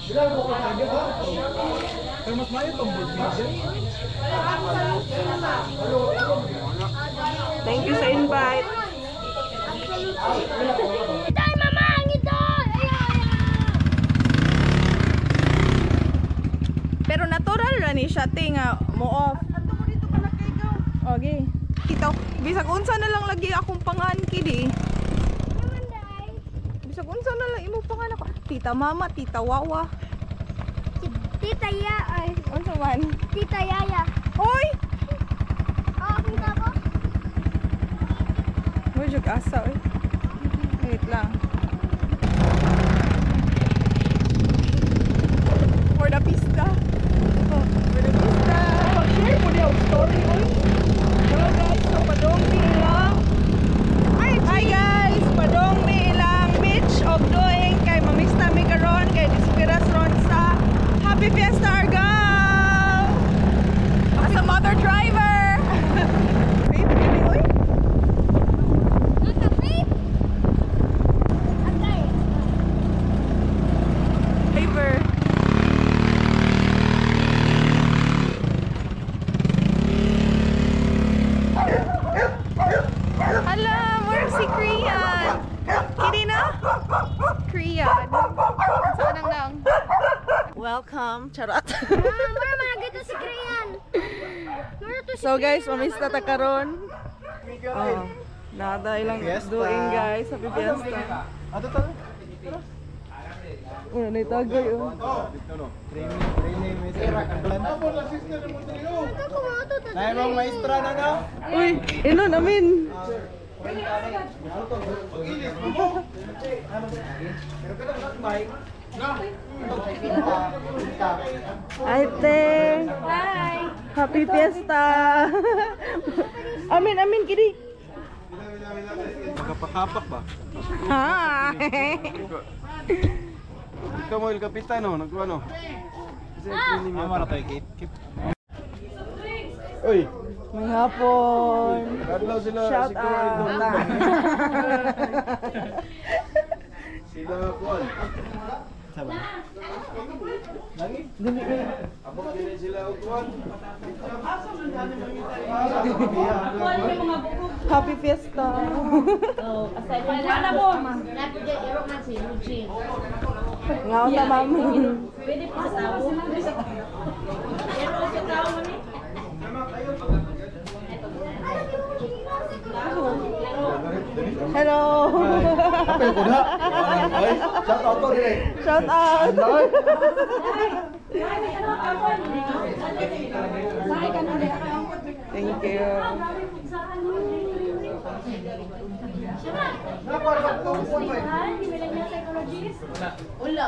Pero mas mayo tong board. Thank you sa invite. Itoy, mama! Ang itoy! Ay, ay, ay. Pero natural ra ni siya te nga mo off. Ato mo dito pa nakaigaw. Okay. Ito, bisag unsa na lang lagi akong pangan kidi. Naman, day. Bisag unsa na lang imo pangan ako. Tita Mama, Tita Wawa. Tita Ya, ay, Unsa man? Tita Yaya. Hoy! Oh, kita ko. Mo jud asa oy. Wait lang. For the pista. Oh, for the pista. Share mo niya og story oy. Hello guys, so padong mi ilang. Hi, hi guys, padong mi ilang beach og doing kay mamista mi karon kay dispiras ron sa Happy Fiesta Argao. As a mother driver. Babe, kini oy. Nakape. Okay. Driver. Hala, more si Krian. Kini na? Krian. Saan ang nang? Welcome, charot. Ah, mura mga gito si Krian. Mura to si So guys, Krian. mamista ta karon. Oh, nada ilang Fiesta. doing guys, happy fiesta. Ato to. Una na itagoy oh. Training, training, may sira. Ito ko mga to, to. Nay mong maestra na no? Uy, ino namin. Ay, te. Hi. Happy fiesta. Amin, amin, kidi. Magkapakapak ba? Hi. Ikaw mo el kapitano, nagkuano. Kasi training niya. Mara tayo keep. Uy, May hapon. adlaw sila Shout si Kuan out. Sila Kuan. Sama. Lagi? Abot din sila og Kuan. Happy fiesta. Wala mo. Ngaw ta, ma'am. Pwede pa sa tao. Pero sa tao man eh. Hello. Apel ko na. Ay, shout out to dire. Shout out. Thank you. Wala.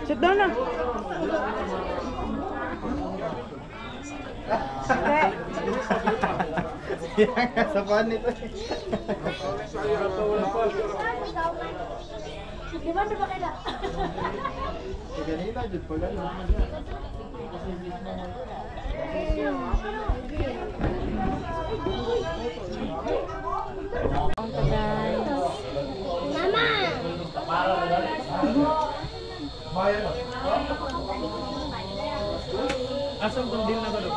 Sit down na. Te. Sa pan nito. Di ba ba kaila? Ganina jud pala. Mama. Asam tong deal na ba do?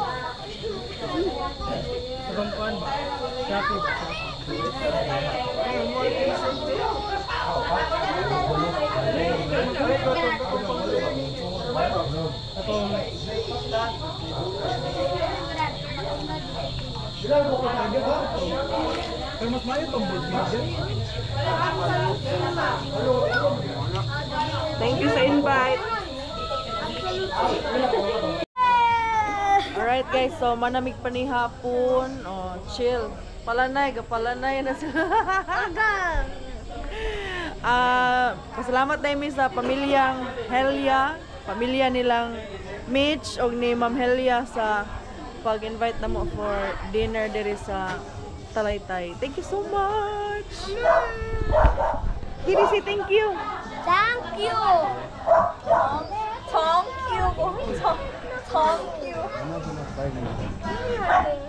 Sa kuan ba? Shopee ba? Atong Pero mas mayo tong board. Thank you sa invite. Alright guys, so manamig pa ni hapon. Oh, chill. Palanay, gapalanay na sila. Ah, pasalamat na mi sa pamilyang Helia, pamilya nilang Mitch og ni Ma'am Helia sa pag-invite namo for dinner diri sa Talaytay. Thank you so much. Kini say thank you. Thank you. Thank you. Thank you.